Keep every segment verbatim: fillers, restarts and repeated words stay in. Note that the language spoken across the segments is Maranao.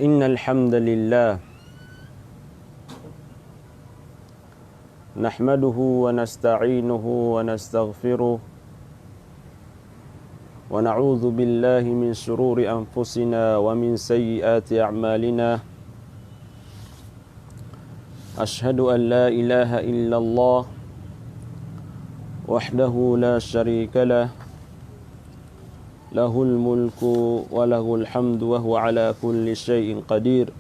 إن الحمد لله نحمده ونستعينه ونستغفره ونعوذ بالله من شرور أنفسنا ومن سيئات أعمالنا. أشهد أن لا إله إلا الله وحده لا شريك له، له الملك وله الحمد وهو على كل شيء قدير.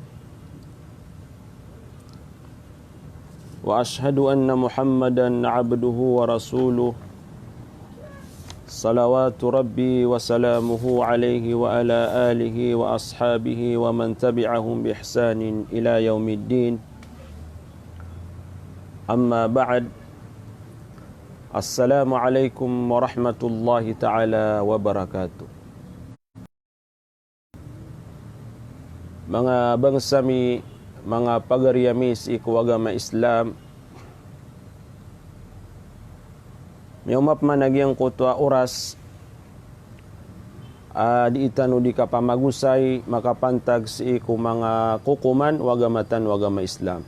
وأشهد أن محمدا عبده ورسوله، صلوات ربي وسلامه عليه وعلى آله وأصحابه ومن تبعهم بإحسان إلى يوم الدين. أما بعد. السلام عليكم ورحمة الله تعالى وبركاته. Manga bangsa mi, manga pagari ami sii ko agama Islam, miyaoma pman a giyangkoto a oras a dii tano di kapamagosay makapantag sii ko manga kokoman o agama tano a agama Islam.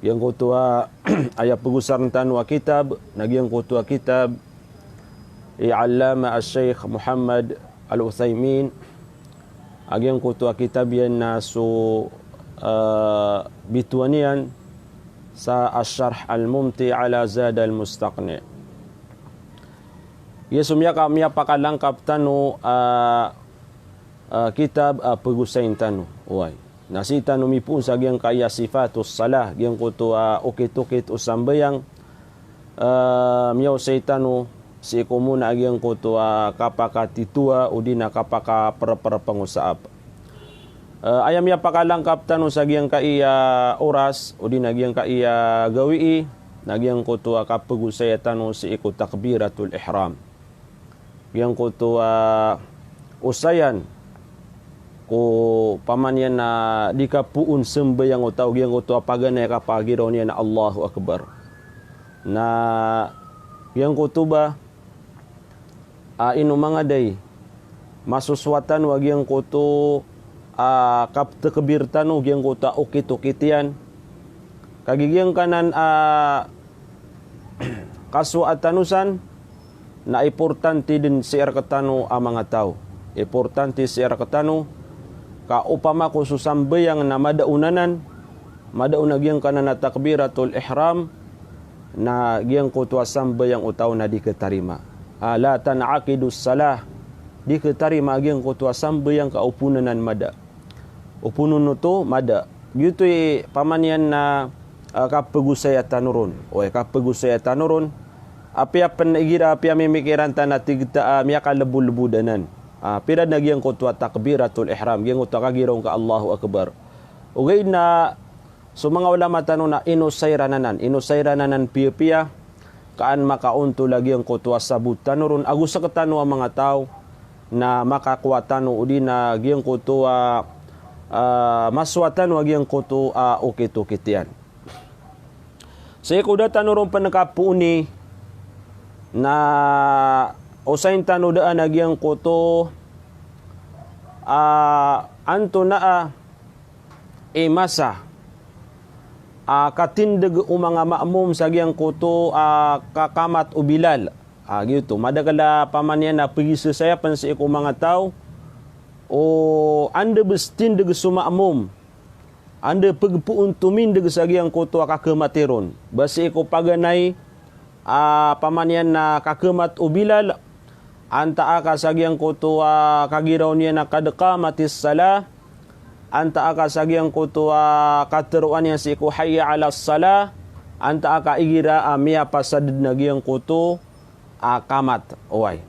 Giyangkoto a aya pegosaren tano a kitab, na giyangkoto a kitab i Allama Al-Sheikh Muhammad Al-Uthaymin, a giyangkoto a kitab iyan na so, eh, bitowan iyan sa Ash-Sharh Al-Mumti' ala Zad Al-Mustaqni'. Iya so miyaka-, miyapakalangkap tano a, a kitab a pegosayin tano. Oway. Na sii tano mipoon sa giyangkaya sifatus salah, giyangkoto a okit-okit o sambayang, a, miyaosay tano sii ko mona a giyangkoto a kapakatitoa odi na kapakaperper pengosaap. A, aya miyapakalangkap tano sa giyangkaya oras odi na giyangkaya gawii, na giyangkoto a kapegosaya tano sii ko takbiratul ihram. Giyangkoto a osayan ko pamaniyan na di kapoon sembayang o taw, giyangkoto a paganay a kapagiraw niyan a Allahu Akbar. Na giyangkoto ba a ino manga day masosowa tano a giyangkoto a kaptekbir tano, giyangkoto a okit-okit iyan. Kagiya giyangkanan a kasowa tano san, na importante den sii rektano a manga taw. Importante sii rektano, ka opama ko so sambayang na madaon anan, madaon a giyangkanan a takbiratul ihram, na giyangkoto a sambayang o taw na di ketarima. A, la tan'aqidus salah, di ketarima a giyangkoto a sambayang ka opama anan mada. Opama oto mada. Giyoto i pamaniyan na, a, kapegosaya tano ron. Oway, kapegosaya tano ron. Apiya pen igira, apiya mimikiran tano a tig ta, a, miyakalebolebod anan. A, pira na giyangkoto a takbiratul ihram, giyangkoto a kagiraw ngka Allahu Akbar. Ogaid na so manga ulama tano na inosay iran anan, inosay iran anan piyapiya, ka an makaontol a giyangkoto a sabot tano ron, ago sektano a manga taw, na makakowa tano odi na giyangkoto a, a, masowa tano a giyangkoto a okit-okit iyan. Sii ko da tano ron pen kapooni, na osayin tano daan a giyangkoto a, antonaa i masa a katindeg o manga ma'mum sa giyangkoto a kakamat o Bilal. A, giyoto. Madakel a pamaniyan a pegisesaya pen sii ko manga taw o anda bes tindeg so ma'mum. Anda pegpoon tomindeg sa giyangkoto a kakamati ron. Ba sii ko paganay a pamaniyan na kakamat o Bilal, antaa ka sa giyangkoto a kagiraw niyan a qad qamatis salah, antaa ka sa giyangkoto a kateroan iyan sii ko hayya alas salah, antaa ka igira a miyapasad na giyangkoto a kamat. Oway.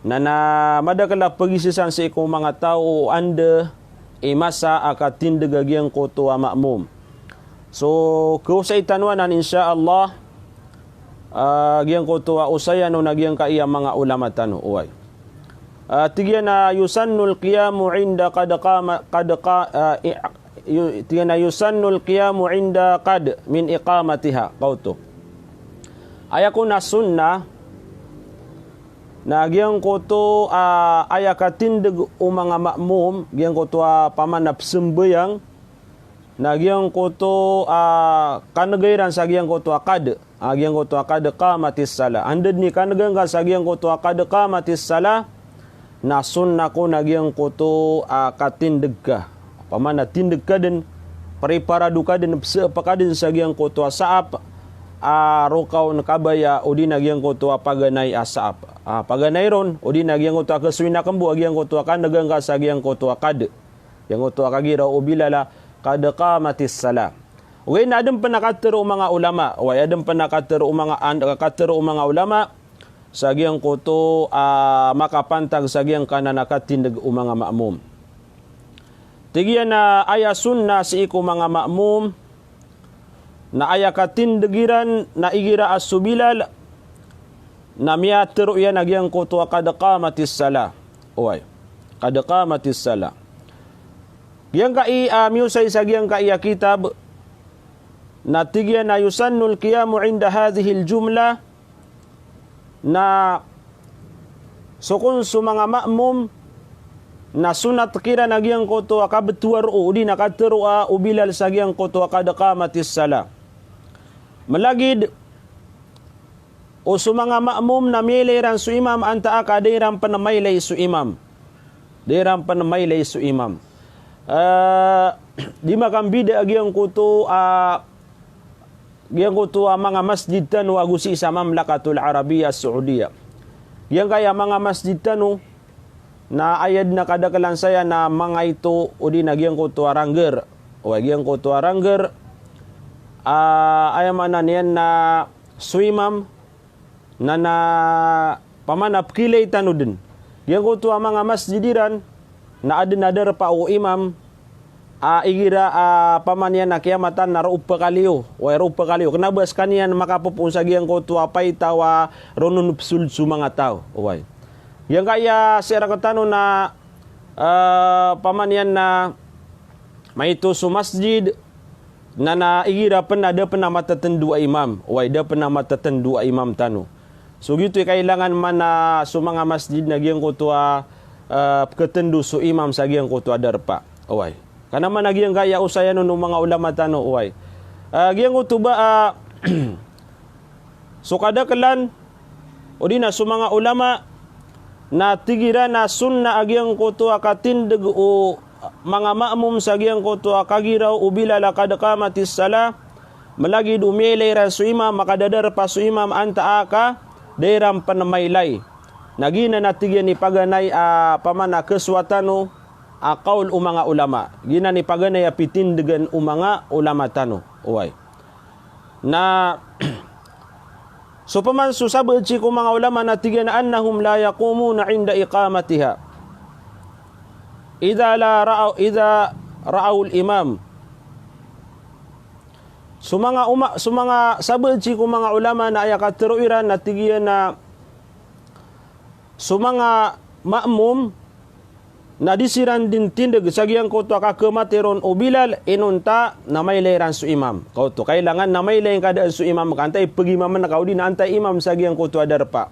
Na, na madakel a pegisesan sii ko manga taw o anda i masa a katindeg a giyangkoto a ma'mum. So, kaosay tano anan, insha Allah, a, giyangkoto a osayan on a giyangkaya manga ulama tano, oway. A, tig iyan a yusannul qiyamu inda qad qama, qad qa-, a, i-, yu-, tig iyan a yusannul qiyamu inda qad min iqamatiha, kaoto. Aya kon a sunnah, Na giyangkoto a aya katindeg o manga ma'mum, giyangkoto a pamana psambayang, na giyangkoto a kanega iran sa giyangkoto a qad, a giyangkoto a qad qamatis salah. Anda den i kanega ngka sa giyangkoto a qad qamatis salah, na sunnah ko na giyangkoto a katindeg ka. Pamana tindeg ka den, preparado ka den, psapa ka den sa giyangkoto a saap a rokaw na kabaya odi na giyangkoto a paganay a saap. A paganay ron odi na giyangkoto a kasoy na kembo a giyangkoto a kanega ngka sa giyangkoto a qad. Giyangkoto a kagiraw o Bilal a qad qamatis salah. Ogaid na aden pen a katero o manga ulama. Oway, aden pen a katero o manga an-, katero o manga ulama sa giyangkoto a makapantag sa giyangkanan a katindeg o manga ma'mum. Tig iyan a aya sunnah sii ko manga ma'mum na aya katindeg iran na igira a so Bilal na miyatero iyan a giyangkoto a qad qamatis salah. Oway. Qad qamatis salah. Giyangkai a miyosaisa giyangkai a kitab na tig iyan a yusannul qiyamu inda hadhihil jumlah, na so kon so manga ma'mum na sunnat kiran a giyangkoto a kabetowa roo odi na katero a o Bilal sa giyangkoto a qad qamatis salah. Malagid o so manga ma'mum na miyailay iran so imam antaa ka da iran pen mailay so imam. Da iran pen mailay so imam. Eh, di makambida a giyangkoto a giyangkoto a manga masjid tano ago sii sa Mamlakatul Arabiyyah Saudiyyah. Giyangkai a manga masjid tano na aya den a kadakelan saya na manga ito odi na giyangkoto a rangger. Oway, giyangkoto a rangger. A, aya maana niyan na so imam na, na pamana pekilay tano den. Giyangkoto a manga masjid iran na aden a darpa o imam a igira a pamaniyan a kiyamatan na roo pekaliyo, oway, roo pekaliyo. Kena ba sekaniyan makapopoon sa giyangkoto a paitaw a ronon pesold so manga taw. Oway. Giyangkaya sii rektano na, eh, pamaniyan na maito so masjid, na, na igira pen a da pen a matetendo a imam. Oway, da pen a matetendo a imam tano. So giyoto i kailangan man a so manga masjid na giyangkoto a, eh, peketendo so imam sa giyangkoto a darpa. Oway. Kena man a giyangkaya osayan o manga ulama tano, oway. Eh, giyangkoto ba, eh, so kadakelan odi na so manga ulama na tig iran a sunnah a giyangkoto a katindeg o manga ma'mum sa giyangkoto a kagiraw o Bilal a qad qamatis salah, malagid o miyailay iran so imam, makadadarpa so imam antaa ka da iran pen mailay. Na giyanan a tig iyan i paganay a pamana kesowa tano a kaol o manga ulama. Giyanan i paganay a pitindegan o manga ulama tano. Oway. Na so peman so sabaad sii ko manga ulama na tig iyan a annahum la yaqumuna inda iqamatiha idha la ra'aw, idha ra'awul imam. So manga uma-, so manga sabaad sii ko manga ulama na aya katero iran na tig iyan a so manga ma'mum na di siran den tindeg sa giyangkoto a kakemati ron o Bilal inonta na mailay iran so imam. Kaoto, kailangan na mailay ngka daan so imam ka, antaa i pegimamen ka odi na antaa i imam sa giyangkoto a darpa.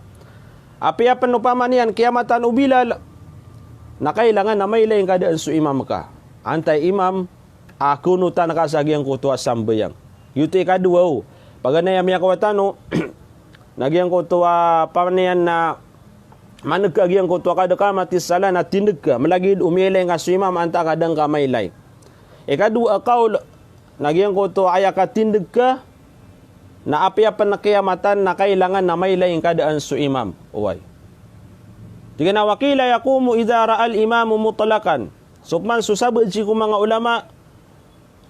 Apiya pen opama niyan kiyamatan o Bilal, na kailangan na mailay ngka daan so imam ka. Antaa i imam a kenotan ka sa giyangkoto a sambayang. Giyoto i kadowa o. Paganay a miyakowa tano, na giyangkoto a pamaniyan na maneg ka giyangkoto a qad qamatis salah na tindeg ka, malagid o miyailay ngka so imam antaa ka da ngka mailay. Ikadowa a kaol, na giyangkoto a aya katindeg ka, na apiya pen kiyamatan na kailangan na mailay ngka daan so imam. Oway. Tig iyan a wa qila yaqumu idha ra'al imamu mutlaqan. So peman so sabaad sii ko manga ulama,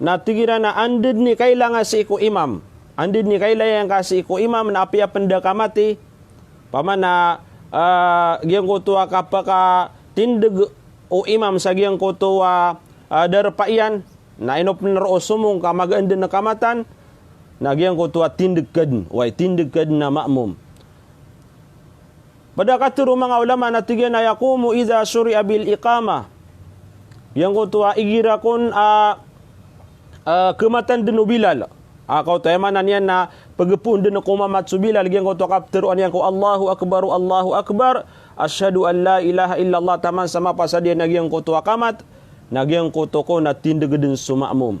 na tig iran a anda den i kailay ngka sii ko imam. Anda den i kailay ngka sii ko imam na apiya pen da ka mati. Pamana, ah, giyangkoto a kapakatindeg o imam sa giyangkoto a, ah, darpa iyan. Na ino pen roo somong ka magaan den a kamatan. Na giyangkoto a tindeg ka den. Oway, tindeg ka den a ma'mum. Ped a katero o manga ulama na tig iyan a yaqumu idha shuri'a bil iqamah. Giyangkoto a igira kon a, a, kematan den o Bilal. A, kaoto, aya maana niyan na Pegepon den ko mamat so Bilal giyangkoto a kapteroan iyan ko Allahu Akbar, Allahu Akbar, ashhadu an la ilaha illallah, taman sa mapasad iyan a giyangkoto a kamat, na giyangkoto ko na tindeg den so ma'mum.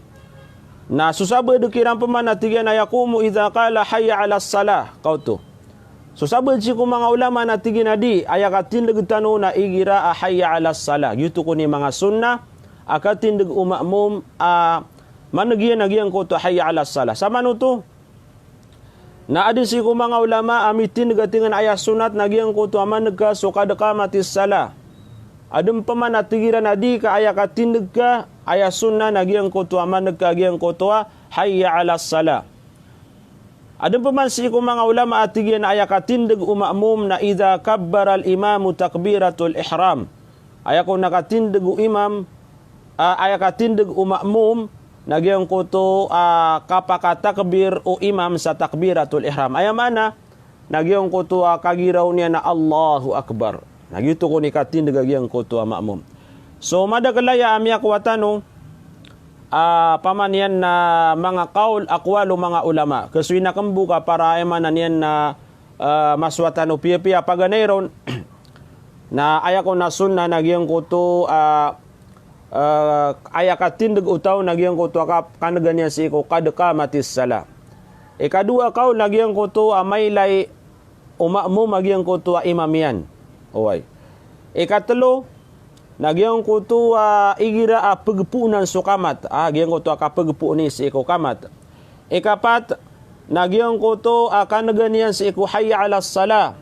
Na so sabed kiran peman na tig iyan a yaqumu idha qala hayya 'alas salah, kaoto. So sabed sii ko manga ulama na tig iyan a di, aya katindeg tano na igira a hayya 'alas salah. Giyoto kon i manga sunnah a katindeg o ma'mum a maneg iyan a giyangkoto a hayya 'alas salah. Samanoto, na aden sii ko manga ulama a mitindeg a tig iyan a aya sunnat na giyangkoto a maneg ka so qad qamatis salah. Aden peman a tig iran a di ka aya katindeg ka, aya sunnah na giyangkoto a maneg ka giyangkoto a hayya 'alas salah. Aden peman sii ko manga ulama a tig iyan a aya katindeg o ma'mum na idha kabbaral imamu takbiratul ihram. Aya kon a katindeg o imam, a, aya katindeg o ma'mum, na giyangkoto a kapakatakbir o imam sa takbiratul ihram. Aya maana, na giyangkoto a kagiraw niyan na Allahu Akbar. Na giyoto kon i katindeg a giyangkoto a ma'mum. So madakel aya a miyakowa tano, a, paman iyan na manga qawl, aqwal o manga ulama. Kasoy na kembo ka para aya maana niyan na, a, masowa tano piyapiya paganay ron. Na aya kon a sunnah na giyangkoto a, a, aya katindeg o taw na giyangkoto a ka-, kanegan iyan sii ko qad qamatis salah. Ikadowa a qawl na giyangkoto a mailay o ma'mum a giyangkoto a imam iyan. Oway. Ikatelo, na giyangkoto a igira a pegeponan so kamat. A, giyangkoto a kapegepoon iyan sii ko kamat. Ikapat, na giyangkoto a kanegan iyan sii ko hayya 'alas salah.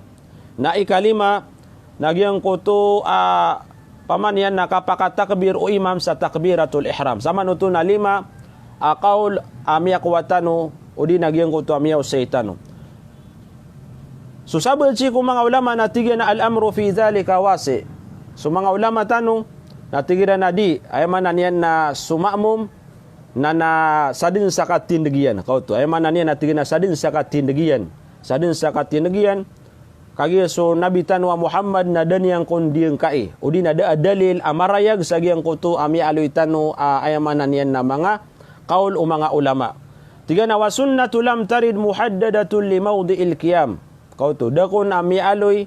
Na ikalima, na giyangkoto a paman iyan na kapakatakbir o imam sa takbiratul ihram. Samanoto na lima a qawl a miyakowa tano, odi na giyangkoto a miyaosay tano. So sabed sii ko manga ulama na tig iran a al-amru fi dhalika wasi'. So manga ulama tano na tig iran a di, aya maana niyan na so ma'mum na, na sadn sa katindeg iyan. Kaoto, aya maana niyan na tig iran a sadn sa katindeg iyan. Sadn sa katindeg iyan. Kagiya so Nabi tano a Muhammad na da niyan kon diyangkai. Odi na da a dalil a marayag sa giyangkoto a miyaaloy tano a aya maana niyan na manga qawl o manga ulama. Tig iyan a wa sunnatu lam tarid muhaddadatun li mawdi'il qiyam. Kaoto, da kon a miyaaloy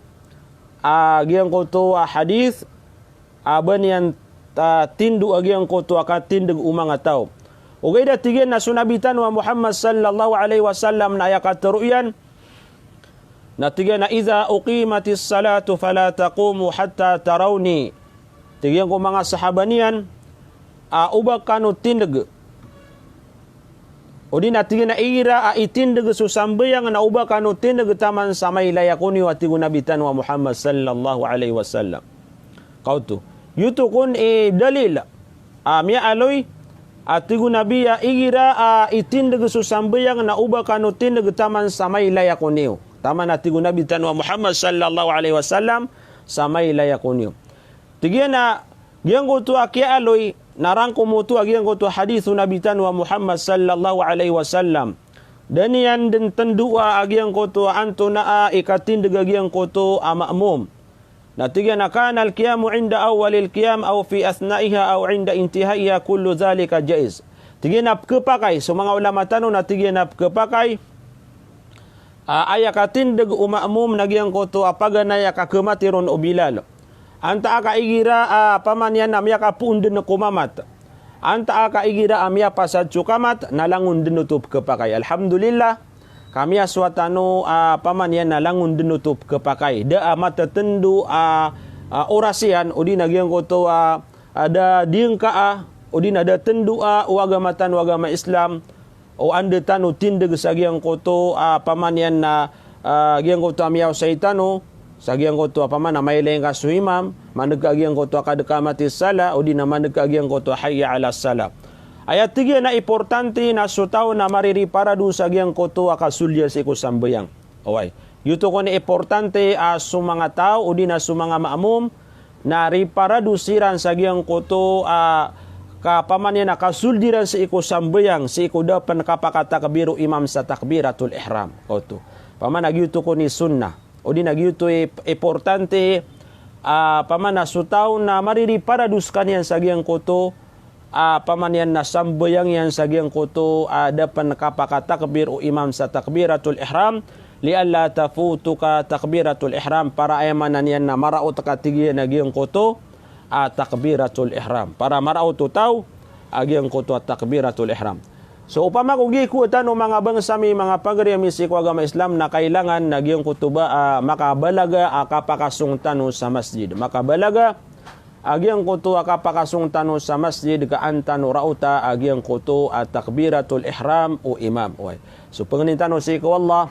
a giyangkoto a hadith a ba niyan, a, tindo a giyangkoto a katindeg o manga taw. Ogaid a tig iyan na so Nabi tano a Muhammad sallallahu alaihi wasallam na aya katero iyan, na tig iyan a, "Idha uqimatis salatu fala taqumu hatta tarawni." Tig iyan ko manga sahaba niyan, a, o ba kano tindeg. Odi na tig iyan a igira a itindeg so sambayang na o ba kano tindeg taman sa mailay ako niyo, a tig o Nabi tano a Muhammad sallallahu alaihi wasallam. Kaoto. Giyoto kon i dalil a miyaaloy a tig o Nabi a igira a itindeg so sambayang na o ba kano tindeg taman sa mailay ako niyo. Taman a tig o Nabi tano a Muhammad sallallahu alaihi wasallam sa mailay ako niyo. Tig iyan a giyangkoto a kiyaaloy na rangkom oto a giyangkoto a hadith o Nabi tano a Muhammad sallallahu alaihi wasallam. Da niyan den tendoa a giyangkoto a antonaa i katindeg a giyangkoto a ma'mum. Na tig iyan a kanal qiyamu inda awwalil qiyam aw fi athna'iha aw inda intihaiha, kullu dhalika jaiz. Tig iyan a pekepakay, so manga ulama tano na tig iyan a pekepakay a, aya katindeg o ma'mum na giyangkoto a paganay a kakemat iron o Bilal. Antaa ka igira a paman iyan a miyakapoon den ko mamat. Antaa ka igira a miyapasad so kamat, na langon den oto pekepakay. Alhamdulillah, ka miyasowa tano a paman iyan na langon den oto pekepakay. Da a matetendo a, a, oras iyan, odi na giyangkoto a, a, da diyangkaa, odi na da tendoa o agama tano a agama Islam, o anda tano tindeg sa giyangkoto a paman iyan na, a, giyangkoto a miyaosay tano, sa giyangkoto a paman a mailay ngka so imam, maneg ka giyangkoto a qad qamatis salah, odi na maneg ka giyangkoto a hayya 'alas salah. Aya tig iyan a importante na so taw na maririparado sa giyangkoto a kasoldiyan sii ko sambayang. Oway. Giyoto kon i importante a so manga taw, odi na so manga ma'mum, na riparado siran sa giyangkoto a kapaman iyan a kasoldiran sii ko sambayang, sii ko da pen kapakatakbir o imam sa takbiratul ihram. Oto. Paman a giyoto kon i sunnah. Odi na giyoto i importante a paman a so taw na maririparado sekaniyan sa giyangkoto a, pamaniyan na sambayang iyan sa giyangkoto a da pen kapakatakbir o imam sa takbiratul ihram, li alla tafutuka takbiratul ihram, para aya maana niyan na maraot ka tigiyan a giyangkoto a takbiratul ihram. Para maraot o taw a giyangkoto a takbiratul ihram. So opama ko gii ko tano manga bangsa mi, manga pagari ami sii ko agama Islam, na kailangan na giyangkoto ba, a, makabalaga a kapakasong tano sa masjid. Makabalaga a giyangkoto a kapakasong tano sa masjid ka an tano raota a giyangkoto a takbiratul ihram o imam. Oway. So pangnin tano sii ko Allah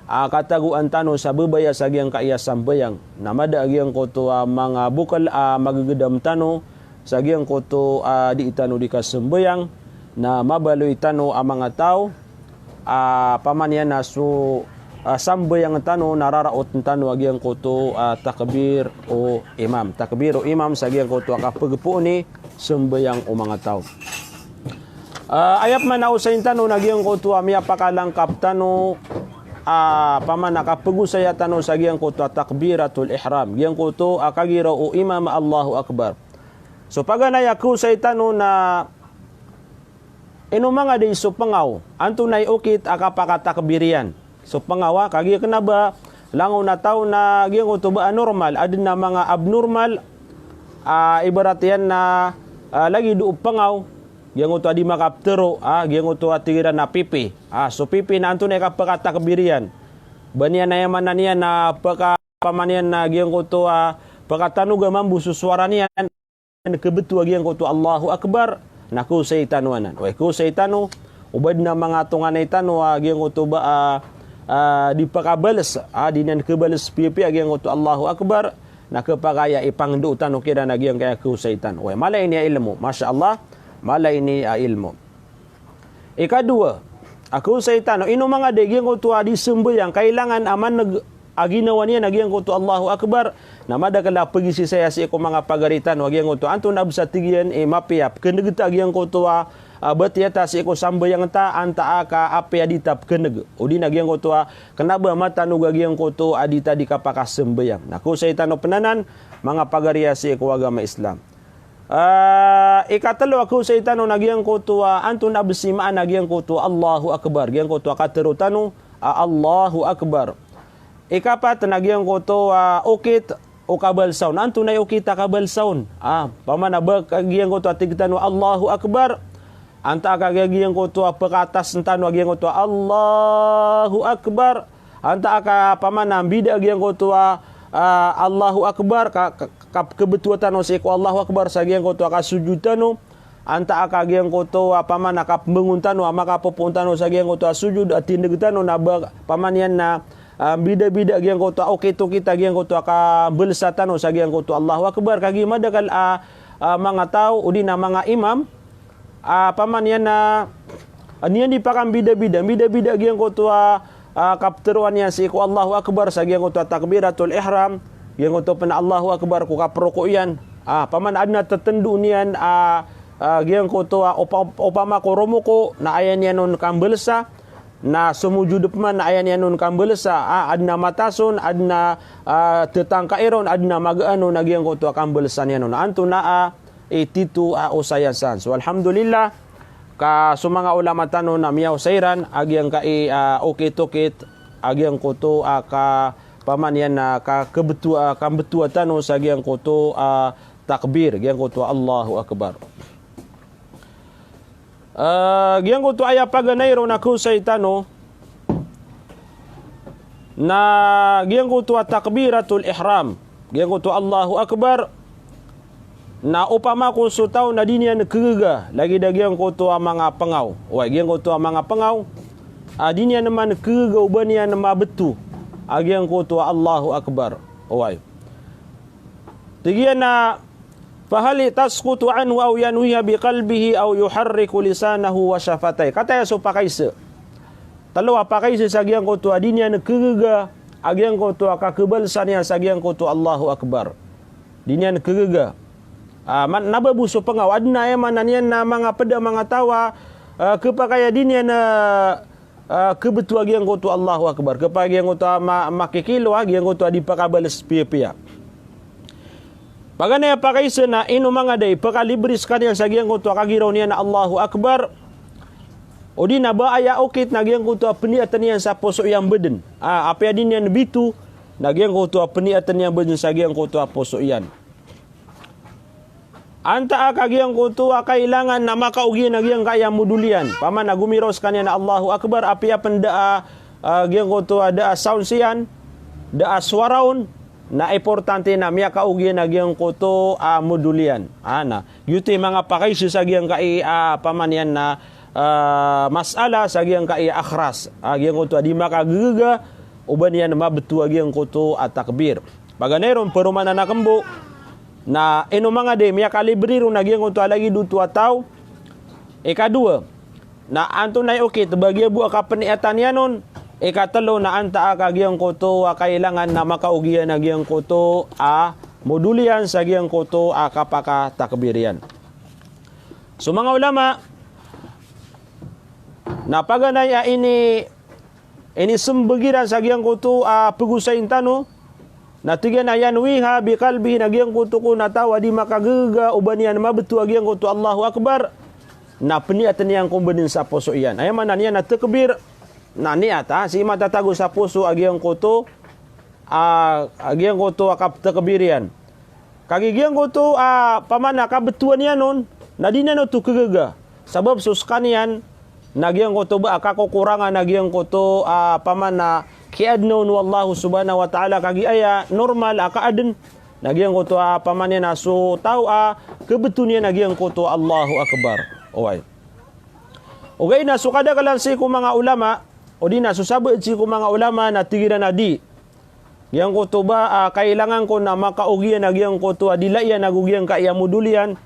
a katagoan tano sa babaya sa giyangkaya sambayang. Na mada a giyangkoto a manga bokel a magegedam tano sa giyangkoto a dii tano di kasambayang. Na mabaloy tano a manga taw a, pamaniyan na so, a, sambayang tano na raraot tano a giyangkoto a takbir o imam. Takbir o imam sa giyangkoto a kapegpoon i sambayang o manga taw. A, aya pman a osayin tano na giyangkoto a miyapakalangkap tano a, pamana kapegosaya tano sa giyangkoto a takbiratul ihram. Giyangkoto a kagiraw o imam a Allahu Akbar. So paganay a kaosay tano na ino manga di so pengaw, antonaa i okit a kapakatakbir iyan. So pengaw a, kagiya kena ba langon a taw na giyangkoto ba a normal, aden a manga abnormal, a, ibarat iyan na, a, lagid o pengaw, giyangkoto a di makaptero, a, giyangkoto a tig iran a pipi. A, so pipi na antonaa i kapakatakbir iyan. Ba niyan aya maana niyan na peka, pamaniyan na giyangkoto a pekatanoga mambo so sowara niyan. Kebetowa giyangkoto Allahu Akbar, na kaosay tano anan. Oway, kaosay tano, o ba aden a manga tonganay tano a giyangkoto ba a, a, di pakabales, a, di niyan kebales piyapiya giyangkoto Allahu Akbar, na kepakay a ipangndao tano kiran a giyangkaya kaosay tano. Oway, mala ini a ilmo, masha Allah, mala ini a ilmo. Ikadowa a kaosay tano, ino manga di giyangkoto a di sambayang, kailangan a maneg a ginawa niyan a giyangkoto Allahu Akbar, na madakel a pegisisaya sii ko manga pagari tano a giyangkoto antonaa bes a tig iyan i mapiya a pekeneg ta a giyangkoto a, a, batiya ta sii ko sambayang ta, antaa ka apiya di ta pekeneg. O di na giyangkoto a kena ba matanoga giyangkoto a di ta di kapakasambayang. Na kaosay tano pen anan, manga pagari a sii ko agama Islam. A, ikatelo a kaosay tano na giyangkoto a antonaa bes i maana giyangkoto Allahu Akbar. Giyangkoto a katero tano a Allahu Akbar. Ikapat na giyangkoto a okit o kabalsaon. Antonaa i okit a kabalsaon? A, pamana ba ka giyangkoto a tig tano Allahu Akbar, antaa ka giyangkoto a pekatasen tano a giyangkoto a Allahu Akbar. Antaa ka pamana mbida a giyangkoto a, a, Allahu Akbar, ka, ka, ka, kebetowa tano sii ko Allahu Akbar sa giyangkoto a kasojod tano. Antaa ka giyangkoto a pamana kapembangon tano, a makapopoon tano sa giyangkoto a sojod, a tindeg tano na ba, pamaniyan na, a, mbida-bida giyangkoto a okit-okit a giyangkoto a kabalsa tano sa giyangkoto a Allahu Akbar. Kagiya madakel a, a, manga taw, o di na manga imam, a, pamaniyan na, a, niyan di pakambida-bida, mbida-bida giyangkoto a, a, kapteroan iyan sii ko Allahu Akbar sa giyangkoto a takbiratul ihram, giyangkoto pen a Allahu Akbar ko kaperoko iyan. A, pamana aden a tetendo niyan, a, a, giyangkoto a opa-, opama ko romoko, na aya niyan on kambalsa, na somojod pman na aya niyan on kambalsa, a, aden a matason, aden a, a, tetangkai ron, aden a magaan on a giyangkoto a kambalsa niyan on. Antonaa i tito a osayan san. So, alhamdulillah, ka so manga ulama tano na miyaosay iran a giyangkai a okit-okit a giyangkoto a ka pamaniyan na ka kebetowa, kambetowa tano sa giyangkoto a takbir, giyangkoto a Allahu Akbar. A, giyangkoto aya paganay ron a kaosay tano, na giyangkoto a takbiratul ihram, giyangkoto Allahu Akbar, na opama ko so taw na di niyan kegega, lagid a giyangkoto a manga pengaw. Oway, giyangkoto a manga pengaw, a, di niyan man kegega o ba niyan mabeto a giyangkoto a Allahu Akbar. Oway. Tig iyan a, "Fahal taskutu anhu aw yanwiha biqalbihi aw yuharriku lisanahu wa shafatayh?" Kataya so pakaisa. Telo a pakaisa sa giyangkoto a di niyan kegega a giyangkoto a kakebalsa niyan sa giyangkoto Allahu Akbar. Di niyan kegega. A, man, na ba bo so pengaw, aden a aya maana niyan na manga ped a manga taw a, a, kepakay a di niyan, a, a, kebetowa giyangkoto Allahu Akbar. Kepakay giyangkoto a ma-, makikilo a giyangkoto a di pakabales piyapiya. Paganay a pakaiza na ino manga da i pkalibre skaniyan sa giyangkoto a kagiraw niyan a Allahu Akbar, odi na ba aya okit na giyangkoto a pniyatn iyan sa poso iyan bdn. A, apiya di niyan bito, na giyangkoto a pniyatn iyan bdn sa giyangkoto a poso iyan. Antaa ka giyangkoto a kailangan na makaogiyan a giyangkaya modol iyan. Paman a gomiraw skaniyan a Allahu Akbar, apiya pn da a, a, giyangkoto a da a sounds iyan, da a sowara on, na importante na miyakaogiyan a giyangkoto a modol iyan. Ana, giyoto i manga pakaiza sa giyangkai a, paman iyan na, a, masala sa giyangkai a akhras. A, giyangkoto a di makagagaga, o ba niyan mabto a giyangkoto a takbir. Paganay ron, paromanan akn bo, na ino manga da i miyakalibre ron a giyangkoto a lagid oto a taw. Ikadowa, na antonaa i okit ba giya bo a kapniyatan iyan on. Ikatlo, na antaa ka giyangkoto a kailangan na makaogiyan a giyangkoto a modol iyan sa giyangkoto a kapakatakbir iyan. So manga ulama, na paganay a ini inismbag iran sa giyangkoto a pgosayn tano, na tig iyan a yanwiha biqalbihi, na giyangkoto kon a taw a di makagagaga o ba niyan mabto a giyangkoto Allahu Akbar, na pniyatn iyan kon bdn sa poso iyan. Aya maana niyan na takbir, na niyat, a, sii matatago sa poso a giyangkoto, a, a giyangkoto a kaptakbir iyan. Kagiya giyangkoto a, paman a kabtowan iyan on, na di niyan oto kagaga. Sabap so skaniyan, na giyangkoto ba a kakokorangan a giyangkoto a, paman a kiyaadn on o Allahu subhanahu wa ta'ala, kagiya aya normal a kaadn, na giyangkoto a, paman iyan a so taw a kabto niyan a giyangkoto Allahu Akbar. Oway. Ogaid na so kadaklan sii ko manga ulama, odi na so sabaad sii ko manga ulama na tig iran a di. Giyangkoto ba, a, kailangan ko na makaogiyan a giyangkoto a dila iyan ago giyangkaya modol iyan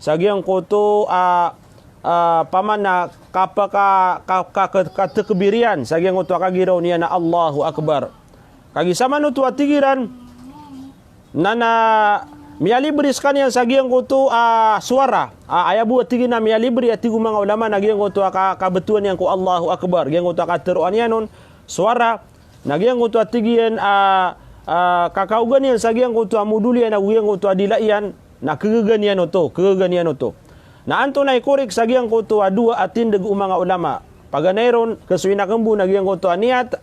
sa giyangkoto a, a, paman a kapaka, ka, ka, ka, katakbir iyan sa giyangkoto a kagiraw niyan a Allahu Akbar. Kagiya samanoto a tig iran, na, na miyalibre skaniyan sa giyangkoto a sowara. A, aya bo a tig iyan a miyalibre a tig o manga ulama na giyangkoto a ka, kabtowan iyan ko Allahu Akbar. Giyangkoto a katharoa niyan on, sowara. Na giyangkoto a tig iyan a, a, kakaoga niyan sa giyangkoto a modol iyan ago giyangkoto a dila iyan, na kagaga niyan oto, kagaga niyan oto. Na antonaa i korek sa giyangkoto a dowa a tindg o manga ulama? Paganay ron, kasoy na kmbo na giyangkoto a niyat,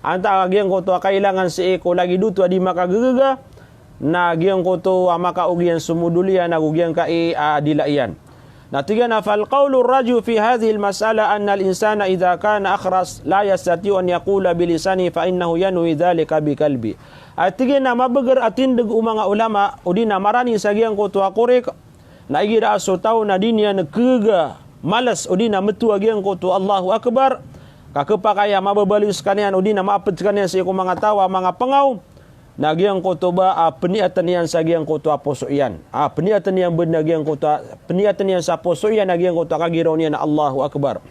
antaa ka giyangkoto a kailangan sii ko lagid oto a di makagagaga, na giyangkoto a makaogiyan so modol iyan ago giyangkai a dila iyan. Na tig iyan a, "Fal qawlu rajih fi hadhihil mas'ala anna al-insana idha kana akhras la yastati'u an yaqula bi lisanihi fa innahu yanwi dhalika bi qalbi." A tig iyan a mabagr a tindg o manga ulama, odi na marani sa giyangkoto a korek, na igira a so taw na di niyan kagaga, malas, odi na mbto a giyangkoto Allahu Akbar, ka khapakay a mababaloy skaniyan, odi na maapd skaniyan sii ko manga taw a manga pngaw, na giyangkoto ba, a, pniyatn iyan sa giyangkoto a poso iyan. A, pniyatn iyan bdn a giyangkoto a, pniyatn iyan sa poso iyan a giyangkoto a kagiraw niyan a Allahu Akbar.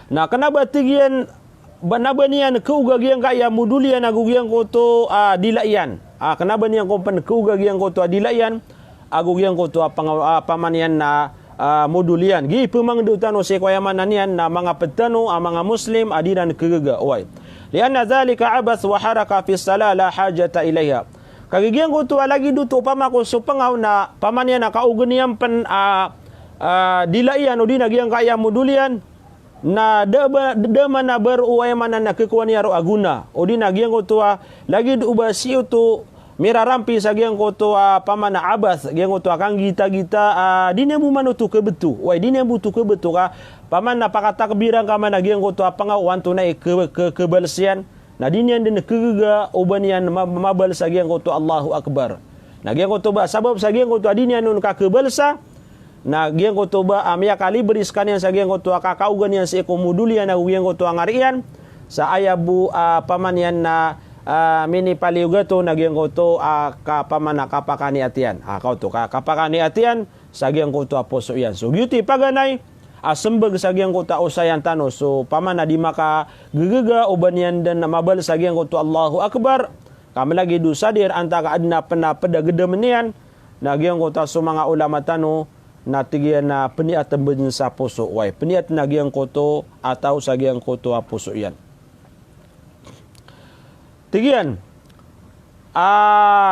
Na kna ba tig iyan, ba na ba niyan kaoga giyangkaya modol iyan ago giyangkoto a dila iyan. A, kna ba niyan kon pn kaoga giyangkoto a dila iyan ago giyangkoto a panga-, a, paman iyan na, a, modol iyan. Giya pmangndao tano sii ko aya maana niyan na manga pd tano a manga Muslim a di ran kagaga. Oway. Li'anna dhalika abath wa haraka fi salah la hajata ilayha. Kagiya giyangkoto a lagid oto opama ko so pngaw na paman iyan na kaoga niyan pn a, a, dila iyan odi na giyangkaya modol iyan, na da ba, da man a ba roo, aya maana na khakowa niyan roo a gona. Odi na giyangkoto a lagid o ba sii oto mirarampi sa giyangkoto a paman a abath, giyangkoto a kanggitagita, a, di niyan bo man oto khabto. Oway, di niyan bo oto khabto ka paman a pakatakbiran ka man a giyangkoto a pngaw o antonaa i kha-, kha-, khabals iyan. Na di niyan dn kagaga o ba niyan ma-, mabals a giyangkoto Allahu Akbar. Na giyangkoto ba sabap sa giyangkoto a di niyan on kakhabalsa, na giyangkoto ba a miyakalibre skaniyan sa giyangkoto a kakaoga niyan sii ko modol iyan ago giyangkoto a ngari iyan, sa aya bo a paman iyan na, a, minipaliyogat on na giyangkoto a ka-, paman a kapakaniyat iyan. A, kaoto ka-, kapakaniyat iyan sa giyangkoto a poso iyan. So giyoto i paganay a smbag sa giyangkoto a osayan tano, so paman a di makagagaga o ba niyan dn mabals a giyangkoto Allahu Akbar, ka mlagid o sadir antaa ka adn a pn a pd a gdam iyan, na giyangkoto a so manga ulama tano na tig iyan a pniyatn bdn sa poso. Oway, pniyatn a giyangkoto a taw sa giyangkoto a poso iyan. Tig iyan a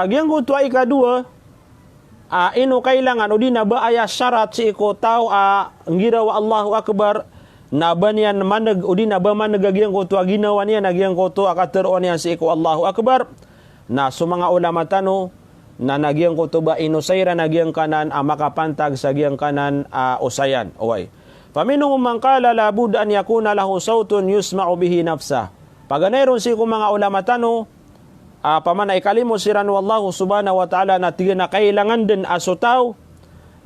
giyangkoto a ikadowa, a ino kailangan, odi na ba aya sarat sii ko taw a nggiraw a Allahu Akbar, na ba niyan maneg, odi na ba maneg a giyangkoto a ginawa niyan, a giyangkoto a katero iyan sii ko Allahu Akbar. Na so manga ulama tano, na na giyangkoto ba inosay iran a giyangkanan a makapantag sa giyangkanan a osayan. Oway. Faminhum man qala la budda an yakuna lahu sawtun yusma'u bihi nafsah. Paganay ron sii ko manga ulama tano, a, pamana ikalimo siran o Allahu subhanahu wa ta'ala na tig iyan a kailangan den a so taw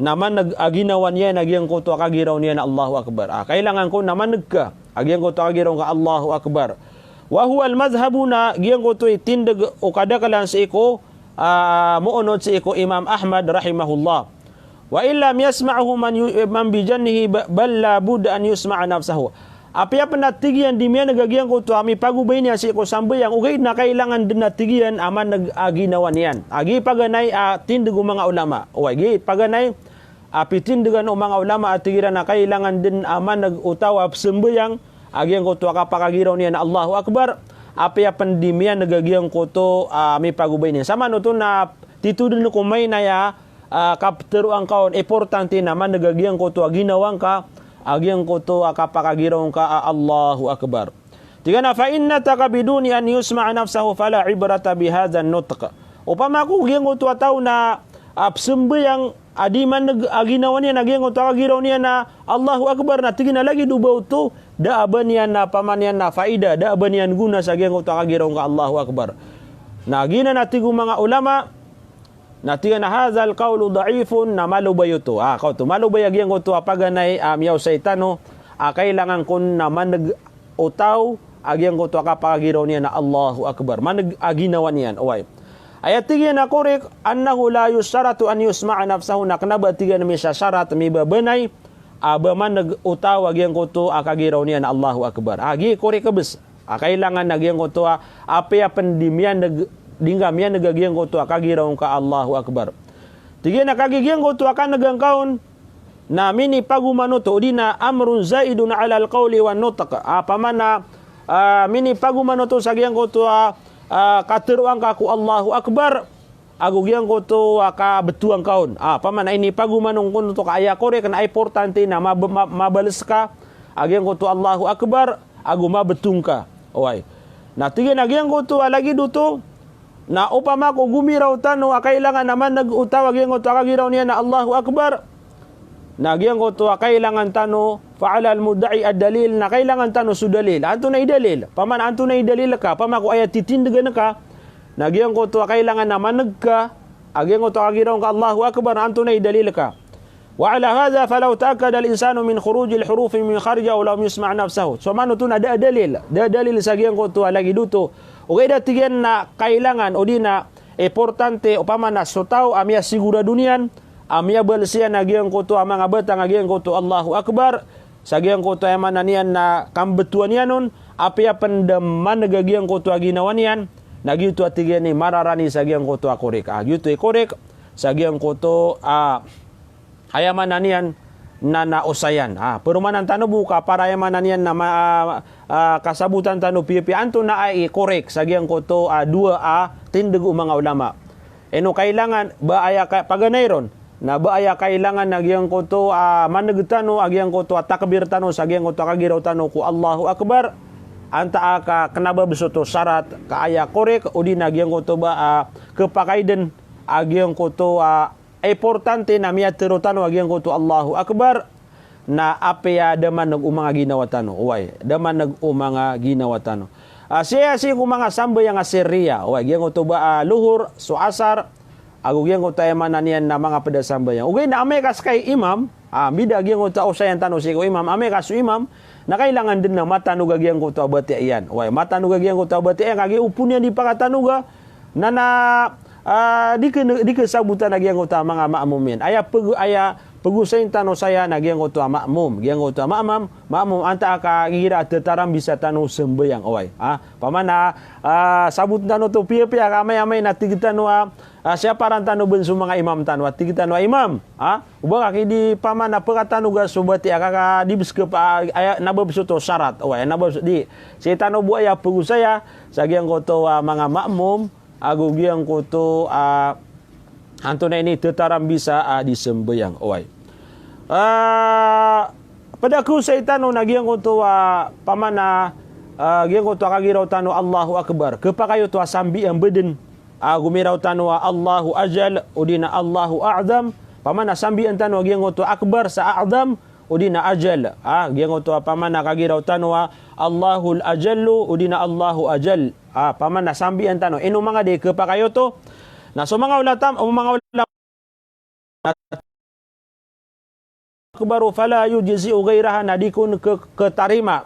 na maneg a ginawa niyan a giyangkoto a kagiraw niyan a Allahu Akbar. A, kailangan ko na maneg ka a giyangkoto a kagiraw ngka a Allahu Akbar. Wa huwa al-madhhabu, na giyangkoto i tindeg o kadaklan sii ko, a, moonot sii ko Imam Ahmad rahimahullah. Wa in lam yasma'hu man yu-, man bijanbihi ba-, bal la budda an yusma'a nafsahu. Apiya pen a tig iyan di miyaneg a giyangkoto a mipagobay niyan sii ko sambayang, ogaid na kailangan den a tig iyan a maneg a ginawa niyan. A giya paganay a tindeg o manga ulama. Oway, giya paganay a pitindegan o manga ulama a tig iran a kailangan den a maneg o taw a pesambayang a giyangkoto a kapakagiraw niyan a Allahu Akbar. Apiya pen di miyaneg a giyangkoto a mipagobay niyan. Samanoto na tito den ko maina aya a, kapetero angka on, importante na maneg a giyangkoto a ginawa ngka a giyangkoto a kapakagiraw ngka a Allahu Akbar. Tig iyan a, "Fa in nataka biduni an yusma'a nafsahu fala ibrata bihadha an-nutq." Opama ko giyangkoto a taw na, a, pesambayang a di maneg a ginawa niyan a giyangkoto a kagiraw niyan a Allahu Akbar, na tig iyan a lagid o ba oto, da a ba niyan na pamaniyan na faida, da a ba niyan gona sa giyangkoto a kagiraw ngka a Allahu Akbar. Na giyanan a tig o manga ulama, na tig iyan a hadhal qawlu da'ifun, na malobay oto. A, kaoto, malobay a giyangkoto a paganay a miyaosay tano a kailangan kon na maneg o taw a giyangkoto a kapakagiraw niyan a Allahu Akbar. Maneg a ginawa niyan. Oway. Aya tig iyan a korek, annahu la yushtaratu an yusma'a nafsahu, na kena ba tig iyan a misasarat, mibabanay a ba maneg o taw a giyangkoto a kagiraw niyan a Allahu Akbar. A, giya korek a bes. A, kailangan a giyangkoto a, apiya pen di miyaneg, di ngka miyaneg a giyangkoto a kagiraw ngka a Allahu Akbar. Tig iyan a kagiya giyangkoto a kaneg angka on na minipagomanoto, odi na amrun zaidun alal qawli wan nutq. A, pamana, a, minipagomanoto sa giyangkoto a, a, katero angka ko Allahu Akbar ago giyangkoto a kabeto angka on. A, pamana inipagomanoto angka on oto ka aya korek na importante na mab-, ma-, mabales ka a giyangkoto Allahu Akbar ago mabeto ngka. Oway. Na tig iyan a giyangkoto a lagid oto, na opama ko gomiraw tano a kailangan a maneg o taw a giyangkoto a kagiraw niyan a Allahu Akbar, na giyangkoto a kailangan tano, fa alal mudda'i ad-dalil, na kailangan tano so dalil. Antonaa i dalil? Pamana antonaa i dalil ka? Pamana ko aya titindegan ka, na giyangkoto a kailangan a maneg ka a giyangkoto a kagiraw ngka a Allahu Akbar, na antonaa i dalil ka? Wa ala hadha falaw ta'akkada al-insanu min khurujil hurufi min kharija aw lam yusma' nafsahu. So manoto na da a dalil. Da a dalil sa giyangkoto a lagid oto. Ogaid a tig iyan na kailangan, odi na importante, opama na so taw a miyasigurado niyan a miyabales iyan a giyangkoto a manga batang a giyangkoto Allahu Akbar sa giyangkoto a aya maana niyan na kambetowan iyan on, apiya pen da maneg a giyangkoto a ginawa niyan, na giyoto a tig iyan i mararani sa giyangkoto a korek. A, giyoto i korek sa giyangkoto a aya maana niyan na, na osayan. A, peromanan tano bo ka para aya maana niyan na ma-, a, a, kasabotan tano piyapiya antonaa i korek sa giyangkoto a dowa a tindeg o manga ulama. Ino kailangan, ba aya ka-, paganay ron, na ba aya kailangan a giyangkoto a maneg tano, a giyangkoto a takbir tano sa giyangkoto a kagiraw tano ko Allahu Akbar, antaa ka kena ba bes oto sarat ka aya korek, odi na giyangkoto ba, a, kepakay den a giyangkoto a importante na miyatero tano a giyangkoto Allahu Akbar, na apiya da maneg o manga ginawa tano. Oway, da maneg o manga ginawa tano. A, sii, sii ko manga sambayang a sirriya. Oway, giyangkoto ba, a, lohor, so asar, ago giyangkoto aya maana niyan na manga ped a sambayang. Ogaid na amay ka seka i imam, a, mbida giyangkoto a osayan tano sii ko imam, amay ka so imam, na kailangan den na matanog a giyangkoto a batiya iyan. Oway, matanog a giyangkoto a batiya iyan, kagiya opama niyan di pakatanoga, na, na, a, di ke-, di kesabotan a giyangkoto a manga ma'mum iyan. Aya peg-, aya pegosayin tano saya na giyangkoto a ma'mum. Giyangkoto a ma'mum, ma'mum antaa ka igira a tetarambisa tano sembayang. Oway. A, pamana, a, sabot tano oto piyapiya ka amay-amay na tig tano a, a, siyaparan tano ben so manga imam tano. A, tig tano a imam. A, oba ka ki di pamana pekatanoga so batiya ka, ka di bes ke pa, aya, na ba bes oto sarat. Oway, na ba bes oto di. Sii tano bo aya pegosaya sa giyangkoto a manga ma'mum ago giyangkoto a, Antonaa ini tetarambisa a di sembayang. Oway. Ah, padakew sa itano na giyangkoto a pamana, ah, giyangkoto a kagiraw tano Allahu Akbar. Kepakay oto a sambi a mbeden a gomiraw tano a Allahu Ajal, odi na Allahu A'zam. Pamana sambian tano a giyangkoto a Akbar sa A'zam, odi na Ajal. Ah, giyangkoto a pamana kagiraw tano a Allahul Ajallu, odi na Allahu Ajal. Ah, pamana sambian tano. Ino manga di kepakay oto. Na so manga ulatam-, o manga ulama akbaru fala yujzi'u ghairaha, na di kon ke-, ketarima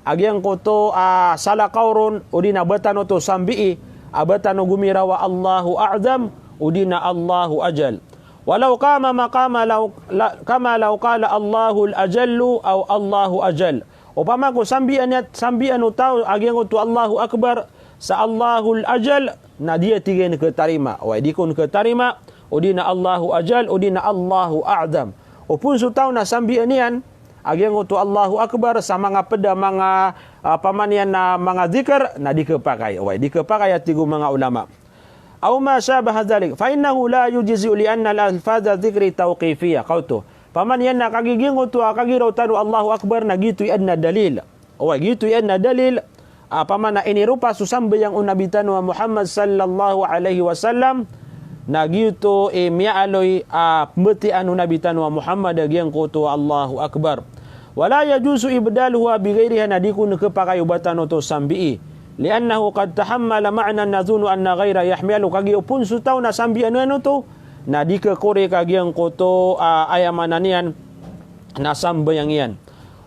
a giyangkoto a salakaw ron, odi na ba tano oto sambii a ba tano gomiraw a Allahu A'zam, odi na Allahu Ajal. Walau qama maqama law, la, kama law qala Allahul Ajallu aw Allahu Ajal. Opama ko sambian iyan, sambian o taw a giyangkoto Allahu Akbar sa Allahul Ajal, na di a tig iyan ketarima. Oway, di kon ketarima, odi na Allahu Ajal, odi na Allahu A'zam. Opama so taw na sambian iyan a giyangkoto Allahu Akbar sa manga ped a manga, ah, pamana niyan na manga dhikr, na di kepakay. Oway, di kepakay a tig o manga ulama. Aw ma shabaha dhalik, fa innahu la yujzi'u li anna al-alfaza dhikri tawqifiyah. Kaoto. Pamana niyan na kagiya giyangkoto a kagiraw tano Allahu Akbar na giyoto i adn a dalil. Oway, giyoto i adn a dalil. Ah, pamana iniropa so sambayang o Nabi tano a Muhammad sallallahu alaihi wasallam, na giyoto i miyaaloy a pembatian o Nabi tano a Muhammad a giyangkoto a Allahu Akbar. Wala yajuzu ibdaluha bighairiha, na di kon kepakay o ba tano oto sambii. Li'annahu qad tahammala ma'nan nadhunnu anna ghaira yahmilu, kagiya opama so taw na sambian iyan oto, na di kekorek a giyangkoto, ah, aya maana niyan na sambayang iyan.